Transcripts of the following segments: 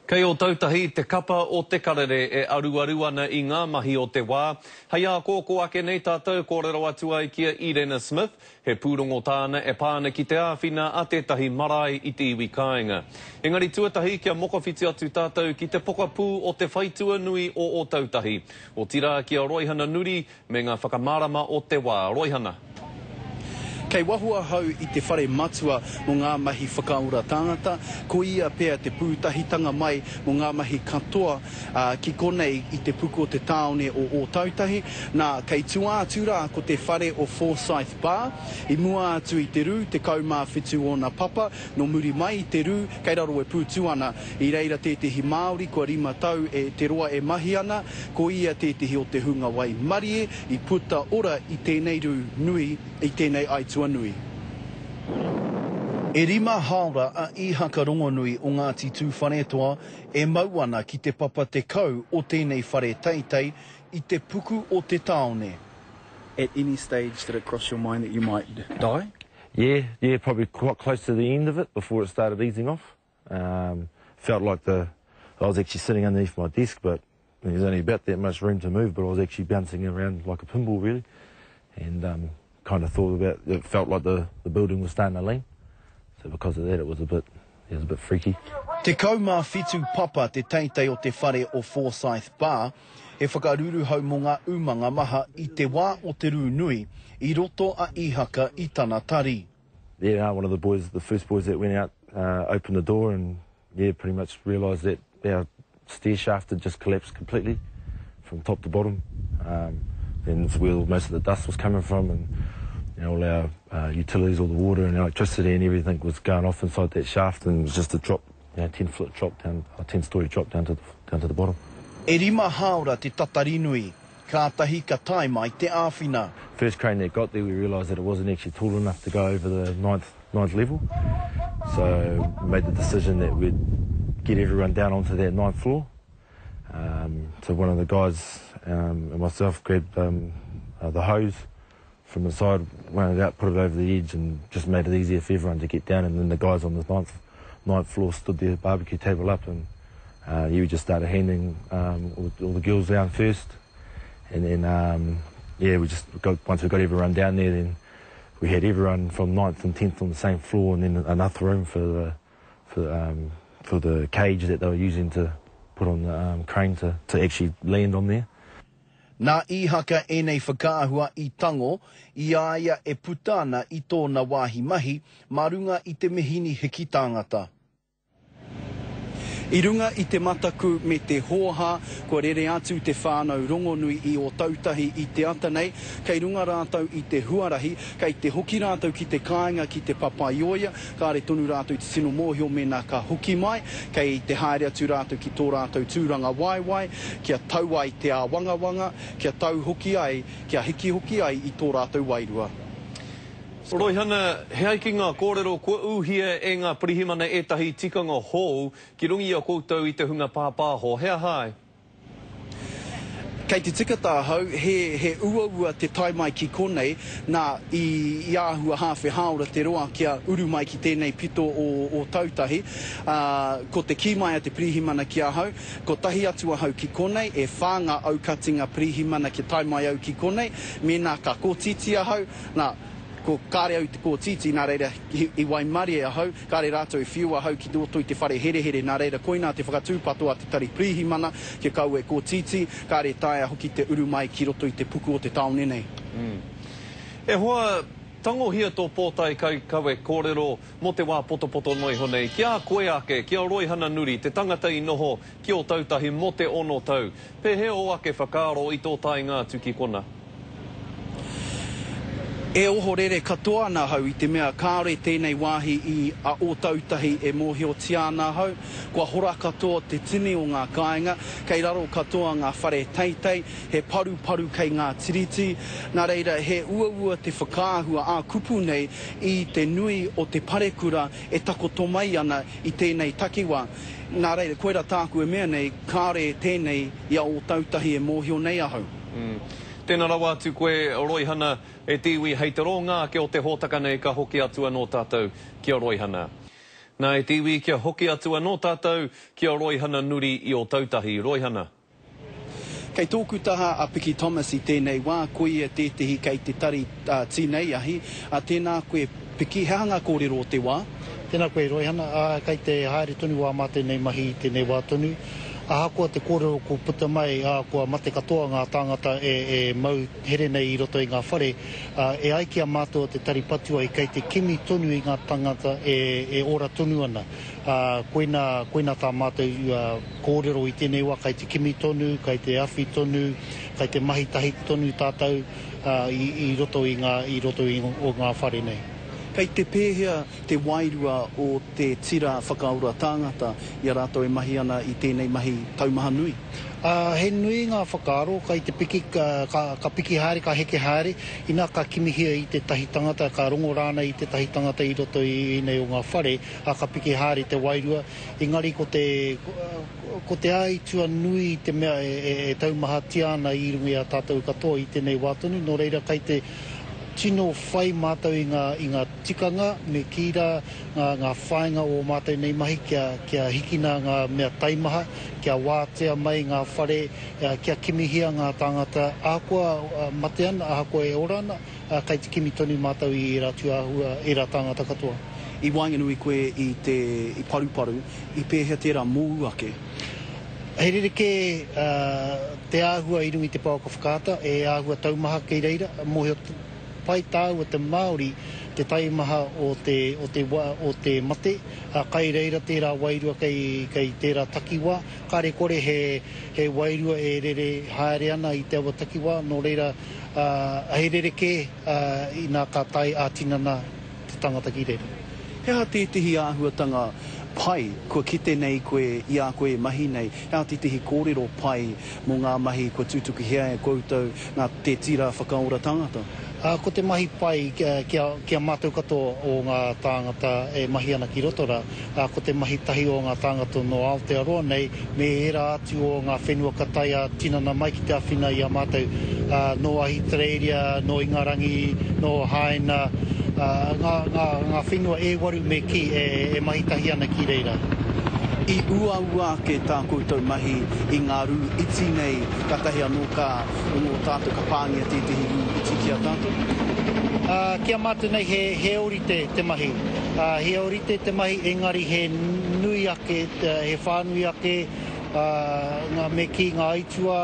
Kei Ōtautahi te kapa o Te Karere e aruaru ana i ngā mahi o te wā. Hei ākōkō ake nei tātou kōrero atu ai ki a Irena Smith, he pūrongo tāna e pā ana ki te āwhina a tētahi marae i te iwi kāinga. Engari tuatahi kia mokowhiti atu tātou ki te pokapū o te whaitua nui o Ōtautahi, otirā ki a Roihana Nuri Me ngā whakamārama o te wā. Roihana. Kei waho ahau i te whare matua mō ngā mahi whakaora tāngata, ko ia pea te pūtahitanga mai mō ngā mahi katoa ki konei i te puku o te tāone o Ōtautahi. Nā, kei tua atu rā ko te whare o Forsyth Barr, i mua atu i te rū, 17 ōna papa, nō muri mai i te rū, kei raro e pūtu ana. I reira tētehi Māori kua rima tau e te roa e mahi ana, ko ia tētehi o te hunga waimarie i puta ora i tēnei rū nui, i tēnei aitua nui. E rima hāora a Īhaka Rongonui o Ngāti Tūwharetoa e mau ana ki te papa 10 o tēnei whare teitei i te puku o te tāone. At any stage did it cross your mind that you might die? Yeah, yeah, probably quite close to the end of it before it started easing off. Um, felt like the I was actually sitting underneath my desk, but there's only about that much room to move, but I was actually bouncing around like a pinball, really. And um, kind of thought about it felt like the, the building was starting to lean. So because of that, it was a bit, it was a bit freaky. 17 papa te teitei o te whare o Forsyth Barr, he whakaruruhau mō ngā umanga maha i te wā o te rū nui, i roto a Ihaka i tana tari. Yeah, one of the boys, the first boys that went out, uh, opened the door and yeah, pretty much realised that our stair shaft had just collapsed completely from top to bottom. Um, then it's where most of the dust was coming from and you know, all our uh, utilities, all the water and electricity and everything was going off inside that shaft and it was just a drop, you know, 10 foot drop down, a 10 story drop down to the, down to the bottom. E rima hāora te tatari nui, kātahi ka tae mai te āwhina. First crane that got there we realised that it wasn't actually tall enough to go over the ninth, ninth level. So we made the decision that we'd get everyone down onto that ninth floor. Um, so one of the guys um, and myself grabbed um, uh, the hose from the side, wound it out, put it over the edge and just made it easier for everyone to get down. And then the guys on the ninth, ninth floor stood their barbecue table up and uh, you just started handing um, all, the, all the girls down first. And then, um, yeah, we just got, once we got everyone down there, then we had everyone from ninth and 10th on the same floor and then enough room for the, for, um, for the cage that they were using to put on the um, crane to, to actually land on there. Nā Īhaka ēnei whakaahua i tango, i a ia e puta ana i tōna wāhi mahi mā runga i te mihini hiki tāngata. I runga i te mataku me te hōhā, kua rere atu te whānau rongonui i Ōtautahi i te ata nei, kei runga rātou i te huarahi, kei te hoki rātou ki te kāinga ki Te Papaioea, kāre tonu rātou i te tino mōhio mēnā ka hoki mai, kei te haere atu rātou ki tō rātou tūrangawaewae, kia tau ai te āwangawanga, kia tau hoki ai, kia hiki hoki ai i tō rātou wairua. Roihana, he ai ki ngā kōrero kua ūhia e ngā pirihimana ētahi tikanga hou ki runga i a koutou i te hunga pāpāho, he aha ai? Kei te tika tāhau, he, he uaua te tae mai ki konei, nā, i, i āhua hāwhe hāora te roa kia uru mai ki tēnei pito o Ōtautahi, ā, ko te kī mai a te pirihimana ki ahau, kotahi atu ahau ki konei, e whā ngā aukatinga pirihimana kia tae mai au ki konei, mēnā ka kotiti ahau, nā, ko, kāre au i te kōtītī, nā reira, i waimarie ahau, kāre rātou i whiu ahau ki roto i te whare herehere, nā reira, koinā te whakatūpato a te tari pirihimana, kia kaua e kōtītī, kāre e taea hoki te uru mai ki roto i te puku o te tāone nei. E hoa, tangohia tō pōtae kaikawe kōrero mō te wā potopoto noa iho nei. Ki a koe ake, ki a Roihana Nuri, te tangata i noho ki Ōtautahi mō te ono tau, pēhea ō ake whakaaro i tō taenga atu ki kona? E ohorere katoa ana ahau i te mea kāore tēnei wāhi i a Ōtautahi e mōhiotia ana ahau. Kua hora katoa te tini o ngā kāinga, kei raro katoa ngā whare teitei, he paruparu kei ngā tiriti. Nā reira, he uaua te whakaahua ā-kupu nei i te nui o te parekura e takoto mai ana i tēnei takiwā. Nā reira, koirā tāku e mea nei, kāore tēnei i a Ōtautahi e mōhio nei ahau. Tēnā rawa atu koe, Roihana, e te iwi, hei te rōnga ake o te hōtaka nei ka hoki atu anō tātou ki a Roihana. Nā, e te iwi, kia hoki atu anō tātou ki a Roihana Nuri i Ōtautahi. Roihana. Kei tōku taha a Piki Thomas i tēnei wā, ko ia tētehi kei te tari tīnei ahi. Tēnā koe Piki, he aha ngā kōrero o te wā? Tēnā koe Roihana, āe kei te haere tonu wā mātou nei mahi i tēnei wā tonu. Ahakoa te kōrero kua puta mai, ā, kua mate katoa ngā tāngata e mau here nei i roto i ngā whare, ā, e ai ki a mātou o te Tari Patuahi kei te kimi tonu i ngā tangata e ora tonu ana. Ā, koinā, koinā tā mātou kōrero i tēnei wā, kai te kimi tonu, kai te awhi tonu, kai te mahi tahi tonu tātou, ā, i, i roto i ngā, i roto i o ngā whare nei. Kei te pēhea te wairua o te tira whakaora tāngata i a rātou e mahi ana i tēnei mahi taumaha nui? Ā, he nui ngā whakaaro kai te piki, ka, ka, ka piki haere, ka heke haere, inā ka kimihia i tētahi tangata, ka rongo rānei i tētahi tangata i roto i ēnei o ngā whare, ā, ka piki haere te wairua, engari ko te, ko te āitua nui te mea e, e, e taumahatia ana i runga i a tātou katoa i tēnei wā tonu, nō reira kai te tino whai mātou i ngā, i ngā tikanga me kī rā ngā, ngā whāinga o ō mātou nei mahi kia, kia hikina ngā mea taimaha, kia wātea mai ngā whare, kia kimihia ngā tāngata ahakoa mate ana, ahakoa e ora ana, Ā, kei te kimi tonu mātou i ērā tūāhua, ērā tāngata katoa. I waenganui koe i te i paruparu, i pēhea tērā mōu ake? He rerekē te āhua i runga i te pouaka whakaata, he āhua taumaha kei reira, mōhio pai tāua te Māori te taimaha o te, o te wa, o te mate, ā, kai reira tērā wairua kei, kei tērā takiwā, kāre kore he, he wairua e rere haere ana i te awa takiwā, nō reira, ā, he rerekē, ā, inā ka tae ā-tinana te tangata ki reira. He aha tētehi āhuatanga pai kua kite nei koe i a koe e mahi nei? He aha tētehi kōrero pai mō ngā mahi kua tutukihia e koutou, ngā, te tira whakaora tangata? Ā, ko te mahi pai ki a, ki a mātou katoa o ngā tāngata e mahi ana ki roto rā, ā, ko te mahi tahi o ngā tāngata nō Aotearoa nei me ērā atu o ngā whenua ka tae ā-tinana mai ki te āwhina i a mātou, ā, nō Ahitereiria, nō Ingarangi, nō Haina, ā, ngā, ngā, ngā whenua e waru me kī e, e mahi tahi ana ki reira. I uaua ake tā koutou mahi i ngā rū iti nei, kātahi anō ka rongo tātou, ka pāngia tētehi rū iti ki a tātou? Ā, ki a mātou nei he, he ōrite te mahi. Ā, he ōrite te mahi engari he nui ake, he whānui ake, ā, ngā, me kī ngā aituā,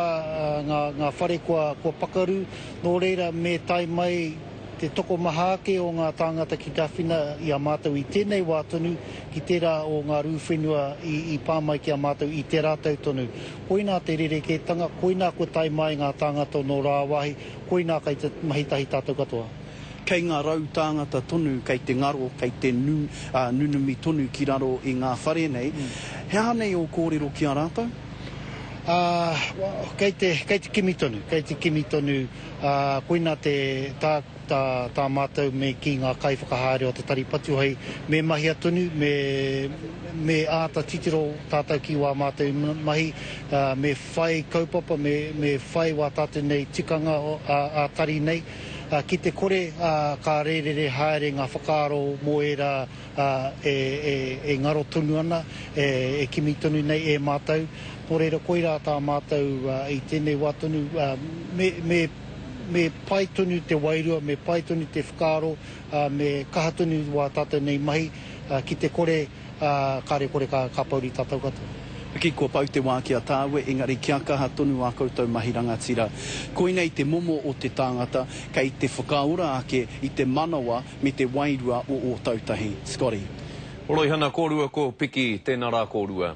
ngā, ngā whare kua, kua pakaru, nō reira me tae mai te tokomaha ake o ngā tāngata ki te āwhina i a mātou i tēnei wā tonu ki tērā o ngā rū whenua i, i pā mai ki a mātou i tērā tau tonu. Koinā te rerekētanga, koinā kua tae mai ngā tāngata nō rāwāhi, koinā kei te mahi tahi tātou katoa. Kei ngā tāngata tonu kei te ngaro, kei te nu, ā, nunumi tonu ki raro i ngā whare nei. He aha nei ō kōrero ki a rātou? Ā, kei te, kei te kimi tonu, kei te kimi tonu Ā, koinā te, tā, tā, tā mātou me kī ngā kaiwhakahaere o te Tari Patuhai, me mahia tonu, me, me āta titiro tātou ki wā mātou mahi, ā, me whai kaupapa, me, me whai wā tātou nei tikanga ā, ā-tari nei, ā, ki te kore, ā, ka rērere haere ngā whakaaro mō ērā, ā, e, e, e ngaro tonu ana, e, e kimi tonu nei e mātou. Nō reira, koirā tā mātou i tēnei wā tonu, me, me, me pai tonu te wairua, me pai tonu te whakaaro, me kaha tonu wā tātou nei mahi, ki te kore, kāre kore ka, ka pouri tātou katoa. Ki kua pau te wā ki a tāua, engari kia kaha tonu ā koutou mahi rangatira. Koinei te momo o te tāngata kei te whakaora ake i te manawa me te wairua o Ōtautahi. Scotty. Roihana kōrua ko Piki, tēnā rā kōrua.